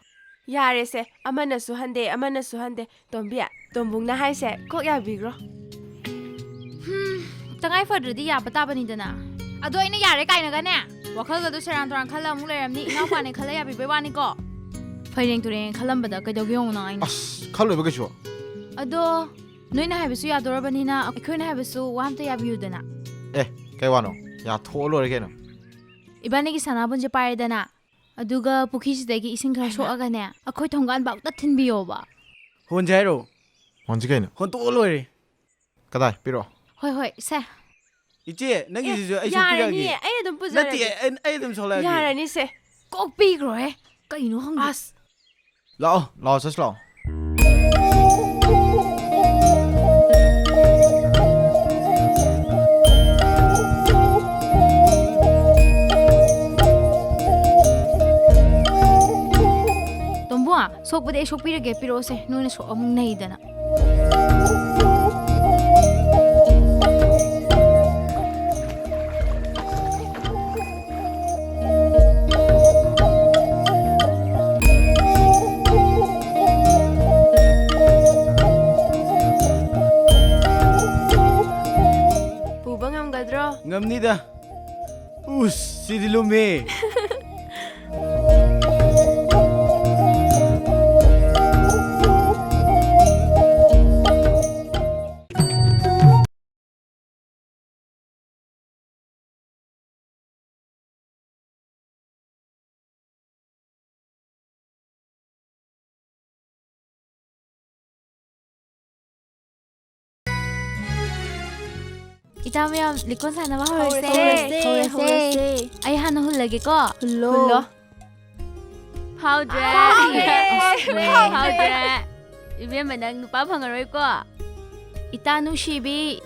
ꯌꯥꯔꯦꯁꯦ, ꯑꯃꯅꯁꯨ ꯍꯟꯗꯦ, ꯑꯃꯅꯁꯨ ꯍꯟꯗꯦ꯫ ꯇꯣꯝꯕꯤ, ꯇꯣꯝꯕꯨꯡꯅ ꯍꯥꯏꯁꯦ ꯀꯣꯛ ꯌꯥꯕꯤꯈ꯭ꯔꯣ꯫ ꯍꯝ, ꯇꯉꯥꯏ ꯐꯗ꯭ꯔꯗꯤ ꯌꯥꯕ ꯇꯥꯕꯅꯤꯗꯅ꯫ ꯑꯗꯣ ꯑꯩꯅ ꯌꯥꯔꯦ ꯀꯥꯏꯅꯒꯅꯦ, ꯋꯥꯈꯜꯒꯗꯣ ꯁꯦꯔꯥꯟ ꯇꯨꯔꯥꯟ ꯈꯜꯂ ꯑꯃꯨꯛ ꯂꯩꯔꯝꯅꯤ꯫ ꯏꯅꯥꯎꯄꯥꯅꯦ ꯈꯜꯂ ꯌꯥꯕꯤꯕꯩ ꯋꯥꯅꯤꯀꯣ꯫ ꯐꯩꯔꯦꯡ ꯇꯨꯔꯦꯡ ꯈꯜꯂꯝꯕꯗ ꯀꯩꯗꯧꯒꯦ ꯌꯦꯡꯉꯨ ꯅꯪ ꯑꯩꯅ꯫ ꯑꯁ, ꯈꯜꯂꯣꯏꯕ ꯀꯩꯁꯨ꯫ ꯑꯗꯣ ꯅꯣꯏꯅ ꯍꯥꯏꯕꯁꯨ ꯌꯥꯗꯣꯔꯕꯅꯤꯅ ꯑꯩꯈꯣꯏꯅ ꯍꯥꯏꯕꯁꯨ ꯋꯥ ꯑꯝꯇ ꯌꯥꯕꯤꯌꯨꯗꯅ꯫ ꯑꯦ, ꯀꯩ ꯋꯥꯅꯣ? ꯌꯥꯊꯣꯛꯑ ꯂꯣꯏꯔꯦ ꯀꯩꯅꯣ꯫ ꯏꯕꯥꯅꯤꯒꯤ ꯁꯅꯥꯕꯨꯟꯁꯦ ꯄꯥꯏꯔꯦꯗꯅ, ꯑꯗꯨꯒ ꯄꯨꯈ꯭ꯔꯤꯁꯤꯗꯒꯤ ꯏꯁꯤꯡ ꯈꯔ ꯍꯩꯃꯥ꯫ ꯁꯣꯛꯑꯒꯅꯦ, ꯑꯩꯈꯣꯏ ꯊꯣꯡꯒꯥꯟ ꯐꯥꯎꯇ ꯊꯤꯟꯕꯤꯌꯣꯕ꯫ ꯍꯣꯟꯁꯦ ꯍꯥꯏꯔꯣ? ꯍꯣꯟꯁꯤ ꯀꯩꯅꯣ? ꯍꯣꯟꯇꯣꯛꯑ ꯂꯣꯏꯔꯦ꯫ ꯀꯗꯥꯏ? ꯄꯤꯔꯛꯑꯣ꯫ ꯍꯣꯏ, ꯍꯣꯏ, ꯁꯦ꯫ ꯏꯆꯦ, ꯅꯪꯒꯤꯁꯤꯁꯨ ꯑꯦ, ꯑꯩ ꯁꯣꯛꯄꯤꯔꯛꯑꯒꯦ꯫ ꯌꯥꯔꯅꯤꯌꯦ, ꯑꯩ ꯑꯗꯨꯝ ꯄꯨꯖꯔꯒꯦ꯫ ꯅꯠꯇꯦ, ꯑꯩ, ꯑꯩ ꯑꯗꯨꯝ ꯁꯣꯛꯂꯛꯑꯒꯦ꯫ ꯌꯥꯔꯅꯤꯁꯦ꯫ ꯀꯣꯛ ꯄꯤꯈ꯭ꯔꯣꯍꯦ꯫ ꯀꯩꯅꯣ ꯈꯪꯗꯦ꯫ ꯑꯁ꯫ ꯂꯥꯛꯑꯣ, ꯂꯥꯛꯑꯣ, ꯆꯠꯁꯤ ꯂꯥꯛꯑꯣ꯫ ꯇꯣꯝꯕꯣ, ꯁꯣꯛꯄꯗꯤ ꯑꯩ ꯁꯣꯛꯄꯤꯔꯒꯦ, ꯄꯤꯔꯛꯑꯣꯁꯦ꯫ ꯅꯣꯏꯅ ꯁꯣꯛ ꯑꯃꯨꯛ ꯅꯩꯗꯅ꯫ ꯄꯨꯕ ꯉꯝꯒꯗ꯭ꯔꯣ? ꯉꯝꯅꯤꯗ꯫ ꯎꯁ, ꯁꯤꯗꯤ ꯂꯨꯝꯃꯦ꯫ ꯏꯆꯥ ꯃꯌꯥꯝ, ꯂꯤꯀꯣꯟ ꯁꯥꯟꯅꯕ ꯍꯧꯔꯁꯦ꯫ ꯍꯧꯔꯁꯦ, ꯍꯧꯔꯁꯦ꯫ ꯑꯩ ꯍꯥꯟꯅ ꯍꯨꯜꯂꯒꯦꯀꯣ꯫ ꯍꯨꯜꯂꯣ꯫ ꯍꯨꯜꯂꯣ꯫ ꯐꯥꯎꯗ꯭ꯔꯦ꯫ ꯐꯥꯎꯗ꯭ꯔꯦ꯫ ꯑꯁ, ꯐꯥꯎꯗ꯭ꯔꯦ꯫ ꯏꯕꯦꯝꯃ, ꯅꯪ ꯅꯨꯄꯥ ꯐꯪꯉꯔꯣꯏꯀꯣ꯫ ꯏꯇꯥ ꯅꯨꯡꯁꯤꯕꯤ,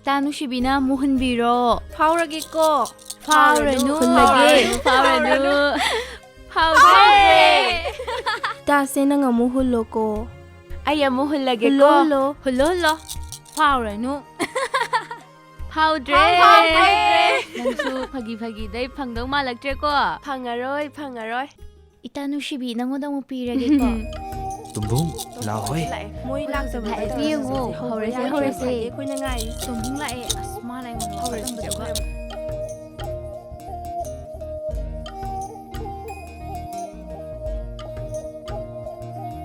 ꯏꯇꯥ ꯅꯨꯡꯁꯤꯕꯤꯅ ꯑꯃꯨꯛ ꯍꯨꯟꯕꯤꯔꯣ꯫ ꯐꯥꯎꯔꯒꯦꯀꯣ꯫ ꯐꯥꯎꯔꯅꯨ꯫ ꯍꯨꯜꯂꯒꯦ꯫ ꯐꯥꯎꯔꯅꯨ꯫ ꯐꯥꯎꯗ꯭ꯔꯦ꯫ ꯏꯇꯥꯁꯦ, ꯅꯪ ꯑꯃꯨꯛ ꯍꯨꯜꯂꯣꯀꯣ꯫ ꯑꯩ ꯑꯃꯨꯛ ꯍꯨꯜꯂꯒꯦꯀꯣ꯫ ꯍꯨꯜꯂꯣ, ꯍꯨꯜꯂꯣ꯫ ꯍꯨꯜꯂꯣ, ꯍꯨꯜꯂꯣ꯫ ꯐꯥꯎꯔꯅꯨ꯫ ꯐꯥꯎꯗ꯭ꯔꯦ꯫ ꯐꯥꯎꯗ꯭ꯔꯦ꯫ ꯅꯪꯁꯨ ꯐꯥꯒꯤ ꯐꯥꯒꯤꯗꯩ ꯐꯪꯗꯧ ꯃꯥꯜꯂꯛꯇ꯭ꯔꯦꯀꯣ꯫ ꯐꯪꯉꯔꯣꯏ, ꯐꯪꯉꯔꯣꯏ꯫ ꯏꯇꯥ ꯅꯨꯡꯁꯤꯕꯤ, ꯅꯪꯉꯣꯟꯗ ꯑꯃꯨꯛ ꯄꯤꯔꯒꯦꯀꯣ꯫ ꯇꯨꯝꯕꯨꯡ, ꯂꯥꯛꯑꯣꯍꯦ꯫ ꯂꯥꯛꯑꯦ꯫ ꯃꯣꯏ ꯂꯥꯛꯇꯕꯗ ꯂꯥꯛꯑꯦ꯫ ꯌꯦꯡꯉꯣ, ꯍꯧꯔꯁꯦ, ꯍꯧꯔꯁꯦ꯫ ꯑꯩꯈꯣꯏꯅ ꯉꯥꯏꯔꯤ꯫ ꯇꯨꯝꯕꯨꯡ ꯂꯥꯛꯑꯦ꯫ ꯑꯁ, ꯃꯥ ꯂꯩꯉꯣꯟꯗ ꯍꯧꯔꯁꯦ꯫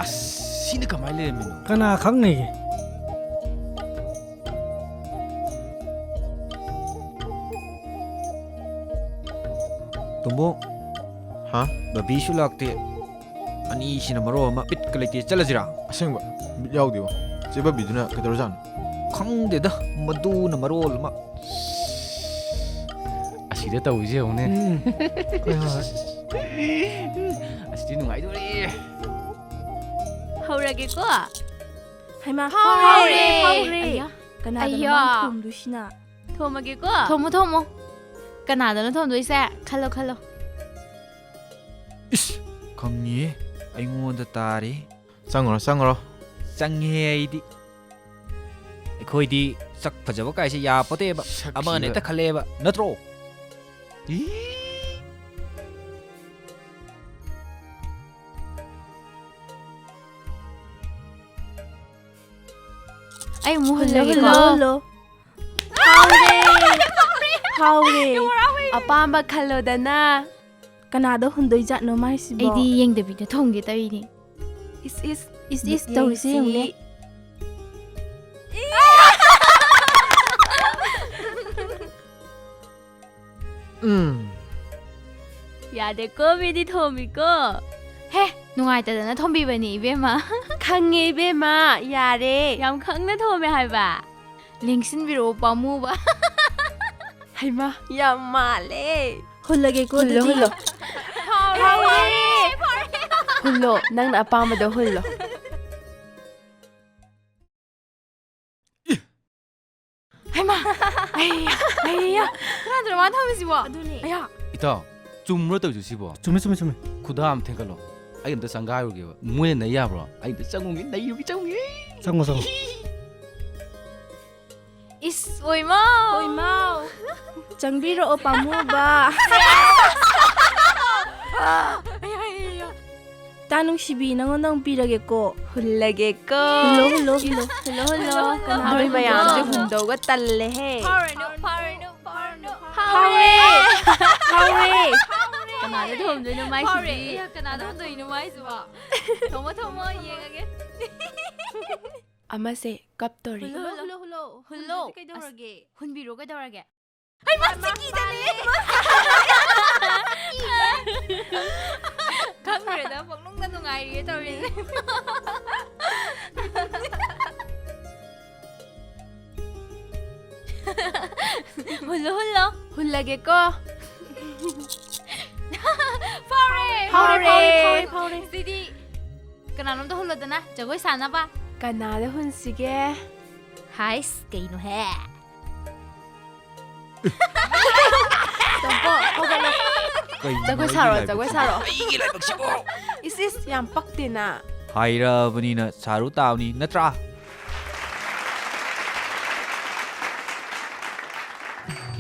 ꯑꯁ, ꯁꯤꯅ ꯀꯃꯥꯏꯅ ꯂꯩꯔꯝꯃꯤꯅꯣ? ꯀꯅꯥ ꯈꯪꯅꯤꯒꯦ? ꯇꯣꯝꯕꯣ꯫ ꯍꯥ? ꯕꯕꯤꯁꯨ ꯂꯥꯛꯇꯦ꯫ ꯑꯅꯤꯁꯤꯅ ꯃꯔꯣꯜ ꯑꯃ ꯕꯤꯠꯀ ꯂꯩꯇꯦ꯫ ꯆꯠꯂꯁꯤꯔꯥ? ꯑꯁꯦꯡꯕ? ꯕꯤꯠ ꯌꯥꯎꯗꯦꯕꯣ꯫ ꯆꯦ ꯕꯕꯤꯗꯨꯅ ꯀꯩꯗꯧꯔꯖꯥꯠꯅꯣ? ꯈꯪꯗꯦꯗ, ꯃꯗꯨꯅ ꯃꯔꯣꯜ ꯑꯃ꯫ ꯑꯁꯤꯗ ꯇꯧꯔꯤꯁꯦ ꯌꯦꯡꯉꯨꯅꯦ꯫ ꯎꯝ꯫ ꯍꯣꯏ, ꯍꯣꯏ, ꯍꯣꯏ꯫ ꯑꯁꯤꯗꯤ ꯅꯨꯡꯉꯥꯏꯗꯣꯔꯤ꯫ ꯍꯧꯔꯒꯦꯀꯣ꯫ ꯍꯩꯃꯥ, ꯐꯥꯎꯔꯦ, ꯐꯥꯎꯔꯦ, ꯐꯥꯎꯔꯦ꯫ ꯑꯌꯥ꯫ ꯀꯅꯥꯗꯅꯣ ꯑꯌꯥ꯫ ꯃꯥꯅ ꯊꯣꯝꯗꯣꯏꯁꯤꯅ? ꯊꯣꯝꯃꯒꯦꯀꯣ꯫ ꯊꯣꯝꯃꯣ, ꯊꯣꯝꯃꯣ꯫ ꯀꯅꯥꯗꯅꯣ ꯊꯣꯝꯗꯣꯏꯁꯦ? ꯈꯜꯂꯣ, ꯈꯜꯂꯣ꯫ ꯏꯁ, ꯈꯪꯉꯤꯌꯦ꯫ ꯑꯩꯉꯣꯟꯗ ꯇꯥꯔꯦ꯫ ꯆꯪꯉꯨꯔꯣ, ꯆꯪꯉꯨꯔꯣ꯫ ꯆꯪꯉꯦ ꯑꯩꯗꯤ꯫ ꯑꯩꯈꯣꯏꯗꯤ ꯁꯛ ꯐꯖꯕ ꯀꯥꯏꯁꯦ ꯌꯥꯄꯣꯠꯇꯦꯕ꯫ ꯁꯛ ꯑꯃꯅ ꯊꯤꯕ꯫ ꯍꯦꯛꯇ ꯈꯜꯂꯦꯕ, ꯅꯠꯇ꯭ꯔꯣ? ꯏ꯫ ꯑꯩ ꯑꯃꯨꯛ ꯍꯨꯜꯂꯣ, ꯍꯨꯜꯂꯒꯦꯀꯣ꯫ ꯍꯨꯜꯂꯣ, ꯍꯨꯜꯂꯣ꯫ ꯐꯥꯎꯔꯦ꯫ ꯐꯥꯎꯔꯦ꯫ ꯑꯄꯥꯝꯕ ꯈꯜꯂꯣꯗꯅ꯫ ꯀꯅꯥꯗ ꯍꯨꯟꯗꯣꯏꯖꯥꯠꯅꯣ ꯃꯥꯏꯁꯤꯕꯣ? ꯑꯩꯗꯤ ꯌꯦꯡꯗꯕꯤꯗ ꯊꯣꯝꯒꯦ ꯇꯧꯔꯤꯅꯦ꯫ ꯏꯁ, ꯏꯁ꯫ ꯏꯁ, ꯏꯁ, ꯇꯧꯔꯤꯁꯦ ꯌꯦꯡꯉꯨꯅꯦ꯫ ꯎꯝ꯫ ꯌꯥꯗꯦꯀꯣ, ꯃꯤꯗꯤ ꯊꯣꯝꯃꯤꯀꯣ꯫ ꯍꯦ, ꯅꯨꯡꯉꯥꯏꯇꯗꯅ ꯊꯣꯝꯕꯤꯕꯅꯤ, ꯏꯕꯦꯝꯃ꯫ ꯈꯪꯉꯦ, ꯏꯕꯦꯝꯃ, ꯌꯥꯔꯦ꯫ ꯌꯥꯝ ꯈꯪꯅ ꯊꯣꯝꯃꯦ ꯍꯥꯏꯕ꯫ ꯂꯦꯡꯁꯤꯟꯕꯤꯔꯛꯑꯣ, ꯄꯥꯝꯃꯨꯕ꯫ ꯍꯩꯃꯥ, ꯌꯥꯝ ꯃꯥꯜꯂꯦ꯫ ꯍꯨꯜꯂꯒꯦꯀꯣ, ꯍꯨꯜꯂꯣ, ꯑꯗꯨꯗꯤ꯫ ꯍꯨꯜꯂꯣ꯫ ꯐꯥꯎꯔꯦ, ꯐꯥꯎꯔꯦ, ꯐꯥꯎꯔꯦ꯫ ꯍꯨꯜꯂꯣ, ꯅꯪꯅ ꯑꯄꯥꯝꯕꯗꯣ ꯍꯨꯜꯂꯣ꯫ ꯍꯩꯃꯥ! ꯑꯩꯌꯥ! ꯑꯩꯌꯥ! ꯀꯅꯥꯗꯅꯣ ꯃꯥ ꯊꯝꯃꯤꯁꯤꯕꯣ? ꯑꯗꯨꯅꯦ꯫ ꯑꯌꯥ! ꯏꯇꯥꯎ, ꯆꯨꯝꯕ꯭ꯔꯣ ꯇꯧꯔꯤꯁꯦ ꯁꯤꯕꯣ? ꯆꯨꯝꯃꯦ, ꯆꯨꯝꯃꯦ, ꯆꯨꯝꯃꯦ꯫ ꯈꯨꯗꯥ ꯑꯃ ꯊꯦꯡꯒꯠꯂꯣ꯫ ꯑꯩ ꯑꯝꯇ ꯆꯪꯒꯥꯏꯔꯨꯒꯦꯕ꯫ ꯃꯣꯏꯅ ꯅꯩ ꯌꯥꯕ꯭ꯔꯣ? ꯑꯩ ꯑꯝꯇ ꯆꯪꯉꯨꯒꯦ, ꯅꯩꯔꯨꯒꯦ, ꯆꯪꯉꯨꯒꯦ꯫ ꯆꯪꯉꯣ, ꯆꯪꯉꯣ꯫ ꯏꯁ, ꯑꯣꯏꯃꯥꯎ! ꯑꯣꯏꯃꯥꯎ! ꯆꯪꯕꯤꯔꯛꯑꯣ, ꯄꯥꯝꯃꯨꯕ꯫ ꯑꯌꯥ, ꯑꯌꯥ, ꯑꯌꯥ꯫ ꯇꯥ ꯅꯨꯡꯁꯤꯕꯤ, ꯅꯪꯉꯣꯟꯗ ꯑꯃꯨꯛ ꯄꯤꯔꯒꯦꯀꯣ꯫ ꯍꯨꯜꯂꯒꯦꯀꯣ꯫ ꯍꯨꯜꯂꯣ, ꯍꯨꯜꯂꯣ, ꯍꯨꯜꯂꯣ꯫ ꯍꯨꯜꯂꯣ, ꯍꯨꯜꯂꯣ꯫ ꯀꯅꯥ ꯅꯣꯏ ꯍꯨꯜꯂꯣ? ꯃꯌꯥꯝꯁꯦ ꯍꯨꯟꯗꯧꯒ ꯇꯜꯂꯦꯍꯦ꯫ ꯐꯥꯎꯔꯅꯨ, ꯐꯥꯎꯔꯅꯨ, ꯐꯥꯎꯔꯅꯨ꯫ ꯍꯥꯎꯔꯦ! ꯍꯥꯎꯔꯦ! ꯀꯅꯥꯗ ꯊꯣꯝꯗꯣꯏꯅꯣ ꯃꯥꯏꯁꯤꯗꯤ? ꯐꯥꯎꯔꯦ! ꯀꯅꯥꯗ ꯍꯨꯟꯗꯣꯏꯅꯣ ꯃꯥꯏꯁꯤꯕꯣ? ꯊꯣꯝꯃꯣ, ꯊꯣꯝꯃꯣ, ꯌꯦꯡꯉꯒꯦ꯫ ꯑꯃꯁꯦ ꯀꯞꯇꯣꯔꯤ꯫ ꯍꯨꯜꯂꯣ, ꯍꯨꯜꯂꯣ, ꯍꯨꯜꯂꯣ, ꯍꯨꯜꯂꯣ꯫ ꯍꯨꯜꯂꯗꯤ ꯀꯩꯗꯧꯔꯒꯦ? ꯑꯁ, ꯍꯨꯟꯕꯤꯔꯣ ꯀꯩꯗꯧꯔꯒꯦ? ꯍꯩꯃꯥ, ꯆꯤꯀꯤꯗꯅꯦ! ꯈꯪꯗ꯭ꯔꯦꯗ, ꯄꯪꯅꯨꯡꯗ ꯅꯨꯡꯉꯥꯏꯔꯤꯌꯦ ꯇꯧꯔꯤꯁꯦ꯫ ꯍꯨꯜꯂꯣ, ꯍꯨꯜꯂꯣ꯫ ꯍꯨꯜꯂꯒꯦꯀꯣ꯫ ꯐꯥꯎꯔꯦ! ꯐꯥꯎꯔꯦ, ꯐꯥꯎꯔꯦ, ꯐꯥꯎꯔꯦ, ꯐꯥꯎꯔꯦ꯫ ꯁꯤꯗꯤ ꯀꯅꯥꯅꯣꯝꯗ ꯍꯨꯜꯂꯣꯗꯅ, ꯖꯒꯣꯏ ꯁꯥꯅꯕ꯫ ꯀꯅꯥꯗ ꯍꯨꯟꯁꯤꯒꯦ? ꯍꯥꯏꯁ, ꯀꯩꯅꯣꯍꯦ? ꯇꯣꯝꯄꯣꯛ, ꯍꯧꯒꯠꯂꯣ꯫ ꯀꯩꯅꯣ ꯖꯒꯣꯏ ꯑꯩꯒꯤ ꯁꯥꯔꯣ, ꯂꯥꯏꯕꯛꯁꯤꯕꯣ? ꯖꯒꯣꯏ ꯁꯥꯔꯣ꯫ ꯑꯩꯒꯤ ꯂꯥꯏꯕꯛꯁꯤꯕꯣ? ꯏꯁ, ꯏꯁ, ꯌꯥꯝ ꯄꯛꯇꯦꯅ꯫ ꯍꯥꯏꯔꯕꯅꯤꯅ ꯁꯥꯔꯨ ꯇꯥꯕꯅꯤ, ꯅꯠꯇ꯭ꯔꯥ?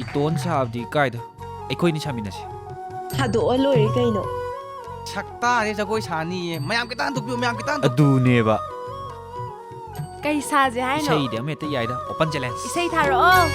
ꯏꯇꯣꯟ ꯁꯥꯕꯗꯤ ꯀꯥꯏꯗ? ꯑꯩꯈꯣꯏꯅꯤ ꯁꯥꯃꯤꯟꯅꯁꯤ꯫ ꯊꯥꯗꯣꯛꯑ ꯂꯣꯏꯔꯦ ꯀꯩꯅꯣ꯫ ꯁꯛꯇꯥꯁꯦ ꯖꯒꯣꯏ ꯁꯥꯅꯤꯌꯦ꯫ ꯃꯌꯥꯝ ꯈꯤꯇꯪ ꯍꯟꯗꯣꯛꯄꯤꯌꯨ, ꯃꯌꯥꯝ ꯈꯤꯇꯪ ꯍꯟꯗꯣꯛ- ꯑꯗꯨꯅꯦꯕ꯫ ꯀꯩ ꯁꯥꯁꯦ ꯍꯥꯏꯅꯣ? ꯏꯁꯩꯗꯤ ꯑꯃ ꯍꯦꯛꯇ ꯌꯥꯏꯗ꯫ Open challenge꯫ ꯏꯁꯩ ꯊꯥꯔꯛꯑꯣ꯫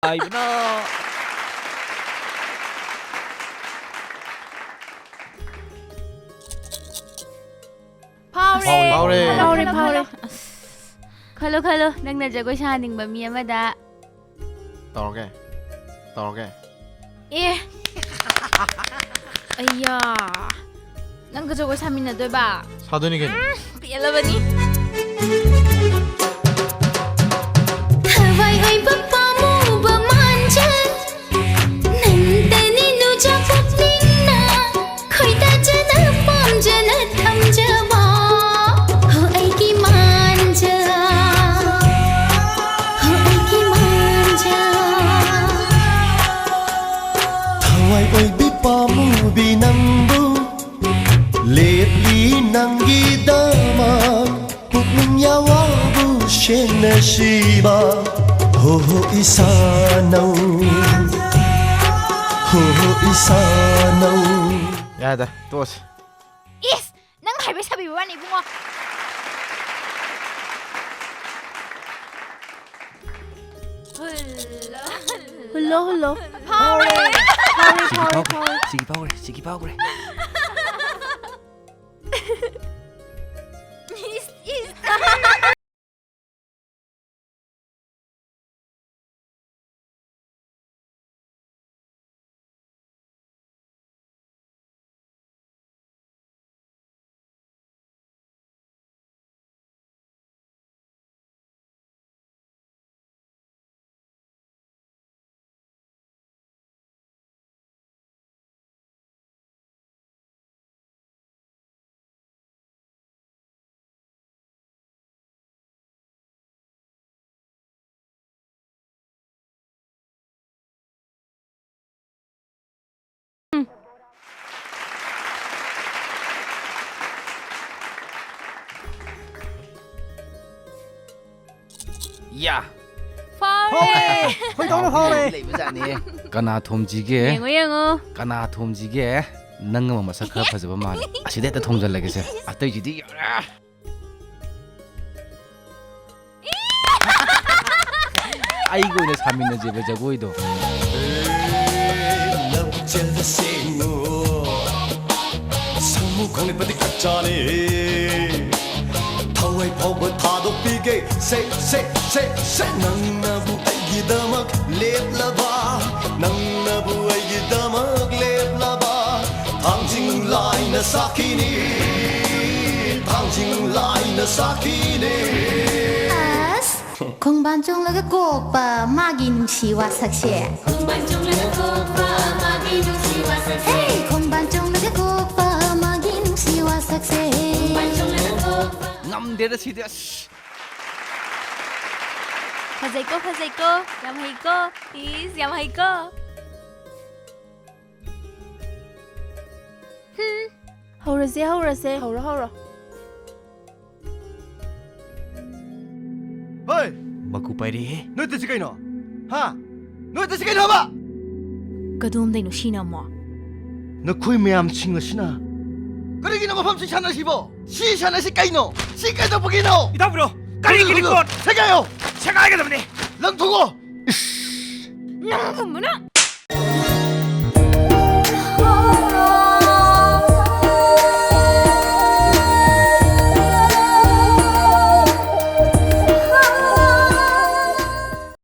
ꯍꯥꯏꯕꯅ꯫ ꯐꯥꯎꯔꯦ꯫ ꯐꯥꯎꯔꯦ꯫ ꯐꯥꯎꯔꯦ, ꯐꯥꯎꯔꯦ꯫ ꯑꯁ꯫ ꯈꯜꯂꯣ, ꯈꯜꯂꯣ꯫ ꯅꯪꯅ ꯖꯒꯣꯏ ꯁꯥꯍꯟꯅꯤꯡꯕ ꯃꯤ ꯑꯃꯗ꯫ ꯇꯧꯔꯒꯦ꯫ ꯇꯧꯔꯒꯦ꯫ ꯑꯦ꯫ ꯑꯩꯌꯥ꯫ ꯅꯪꯒ ꯖꯒꯣꯏ ꯁꯥꯃꯤꯟꯅꯗꯣꯏꯕ? ꯁꯥꯗꯣꯏꯅꯤ ꯀꯩꯅꯣ꯫ ꯎꯝ, ꯄꯦꯜꯂꯕꯅꯤ꯫ ꯊꯋꯥꯏ ꯑꯣꯏꯕ ꯄꯥꯝꯃꯨꯕ ꯃꯥꯟꯖ ꯅꯪꯇꯅꯤ ꯅꯨꯖ ꯄꯨꯛꯅꯤꯡꯅ ꯈꯣꯏꯗꯥꯖꯅ ꯄꯥꯝꯖꯅ ꯊꯝꯖꯕ꯫ ꯍꯣ ꯑꯩꯒꯤ ꯃꯥꯟꯖ, ꯍꯣ ꯑꯩꯒꯤ ꯃꯥꯟꯖ꯫ ꯊꯋꯥꯏ ꯑꯣꯏꯕꯤ ꯄꯥꯝꯃꯨꯕꯤ ꯅꯪꯕꯨ ꯂꯦꯞꯂꯤ ꯅꯪꯒꯤꯗꯃꯛ ꯄꯨꯛꯅꯤꯡ ꯌꯥꯋꯥꯕꯨ ꯁꯦꯡꯅ ꯁꯤꯕ꯫ ꯍꯣ ꯍꯣ ꯏꯁꯥ ꯅꯧ, ꯍꯣ ꯍꯣ ꯏꯁꯥ ꯅꯧ꯫ ꯌꯥꯔꯦꯗ, ꯇꯣꯛꯑꯁꯤ꯫ ꯏꯁ! ꯅꯪ ꯍꯥꯏꯕ ꯁꯥꯕꯤꯕ ꯋꯥꯅꯤ, ꯏꯕꯨꯡꯉꯣ꯫ ꯍꯨꯜꯂꯣ, ꯍꯨꯜꯂꯣ꯫ ꯐꯥꯎꯔꯦ! ꯐꯥꯎꯔꯦ, ꯁꯤꯒꯤ ꯐꯥꯎꯔꯦ, ꯐꯥꯎ-, ꯐꯥꯎꯔꯦ꯫ ꯁꯤꯒꯤ ꯐꯥꯎꯈ꯭ꯔꯦ, ꯁꯤꯒꯤ ꯐꯥꯎꯈ꯭ꯔꯦ꯫ ꯏꯁ, ꯏꯁ꯫ ꯌꯥ! ꯐꯥꯎꯔꯦ! ꯐꯥꯎꯔꯦ! ꯈꯣꯏꯗꯧꯅ ꯐꯥꯎꯔꯦ! ꯂꯩꯕꯖꯥꯠꯅꯤ꯫ ꯀꯅꯥ ꯊꯣꯝꯁꯤꯒꯦ? ꯌꯦꯡꯉꯣ, ꯌꯦꯡꯉꯣ꯫ ꯀꯅꯥ ꯊꯣꯝꯁꯤꯒꯦ? ꯅꯪ ꯑꯃ ꯃꯁꯛ ꯈꯔ ꯐꯖꯕ ꯃꯥꯜꯂꯦ꯫ ꯑꯁꯤꯗ ꯍꯦꯛꯇ ꯊꯣꯝꯖꯤꯜꯂꯒꯦꯁꯦ꯫ ꯑꯇꯩꯁꯤꯗꯤ ꯌꯥꯔꯦ꯫ ꯑꯩꯒ ꯑꯣꯏꯅ ꯁꯥꯃꯤꯟꯅꯁꯦꯕ ꯖꯒꯣꯏꯗꯣ꯫ ꯂꯧꯕꯨꯛ ꯆꯦꯜꯗ ꯁꯦꯡꯉꯨ, ꯁꯃꯨ ꯈꯪꯂꯤꯄꯗꯤ ꯀꯞꯆꯥꯅꯤ꯫ ꯊꯋꯥꯏ ꯐꯥꯎꯕ ꯊꯥꯗꯣꯛꯄꯤꯒꯦ, ꯁꯦ, ꯁꯦ, ꯁꯦ, ꯁꯦ꯫ ꯅꯪꯅꯕꯨ ꯑꯩꯒꯤꯗꯃꯛ ꯂꯦꯞꯂꯕ, ꯅꯪꯅꯕꯨ ꯑꯩꯒꯤꯗꯃꯛ ꯂꯦꯞꯂꯕ꯫ ꯊꯥꯡꯖꯤꯡ ꯂꯥꯏꯅ ꯁꯥꯈꯤꯅꯤ, ꯊꯥꯡꯖꯤꯡ ꯂꯥꯏꯅ ꯁꯥꯈꯤꯅꯤ꯫ ꯑꯁ, ꯈꯣꯡꯕꯥꯟ ꯆꯣꯡꯂꯒ ꯀꯣꯛꯄ ꯃꯥꯒꯤ ꯅꯨꯡꯁꯤ ꯋꯥꯁꯛꯁꯦ꯫ ꯈꯣꯡꯕꯥꯟ ꯆꯣꯡꯂꯒ ꯀꯣꯛꯄ ꯃꯥꯒꯤ ꯅꯨꯡꯁꯤ ꯋꯥꯁꯛꯁꯦ꯫ ꯍꯦ! ꯈꯣꯡꯕꯥꯟ ꯆꯣꯡꯂꯒ ꯀꯣꯛꯄ ꯃꯥꯒꯤ ꯅꯨꯡꯁꯤ ꯋꯥꯁꯛꯁꯦ꯫ ꯈꯣꯡꯕꯥꯟ ꯆꯣꯡꯂꯒ ꯀꯣꯛꯄ ꯉꯝꯗꯦꯗ ꯁꯤꯗꯤ, ꯑꯁ꯫ ꯐꯖꯩꯀꯣ, ꯐꯖꯩꯀꯣ, ꯌꯥꯝ ꯍꯩꯀꯣ, ꯏꯁ, ꯌꯥꯝ ꯍꯩꯀꯣ꯫ ꯍꯨꯝ, ꯍꯧꯔꯁꯦ, ꯍꯧꯔꯁꯦ, ꯍꯧꯔꯣ, ꯍꯧꯔꯣ꯫ ꯍꯣꯏ! ꯃꯀꯨ ꯄꯥꯏꯔꯦꯍꯦ꯫ ꯅꯣꯏ ꯇꯧꯔꯤꯁꯤ ꯀꯩꯅꯣ? ꯍꯥ? ꯅꯣꯏ ꯇꯧꯔꯤꯁꯤ ꯀꯩꯅꯣꯕ? ꯀꯗꯣꯝꯗꯩꯅꯣ ꯁꯤꯅ ꯑꯃꯨꯛ? ꯅꯈꯣꯏ ꯃꯌꯥꯝꯁꯤꯡ ꯑꯁꯤꯅ ꯀꯔꯤꯒꯤꯅꯣ ꯃꯐꯝꯁꯤ ꯁꯥꯟꯅꯁꯤꯕꯣ? ꯁꯤ ꯁꯥꯟꯅꯁꯤ ꯀꯩꯅꯣ? ꯁꯤ ꯀꯩꯗꯧꯕꯒꯤꯅꯣ? ꯏꯇꯥꯎꯕꯤꯔꯣ, ꯀꯔꯤꯒꯤ ꯈꯨꯗꯣ, ꯈꯨꯗꯣ, report? ꯁꯦꯒꯥꯏꯌꯣ! ꯁꯦꯒꯥꯏꯒꯗꯕꯅꯤ! ꯂꯪꯊꯣꯛꯑꯣ! ꯏꯁ! ꯅꯪꯒꯨꯝꯕꯅ!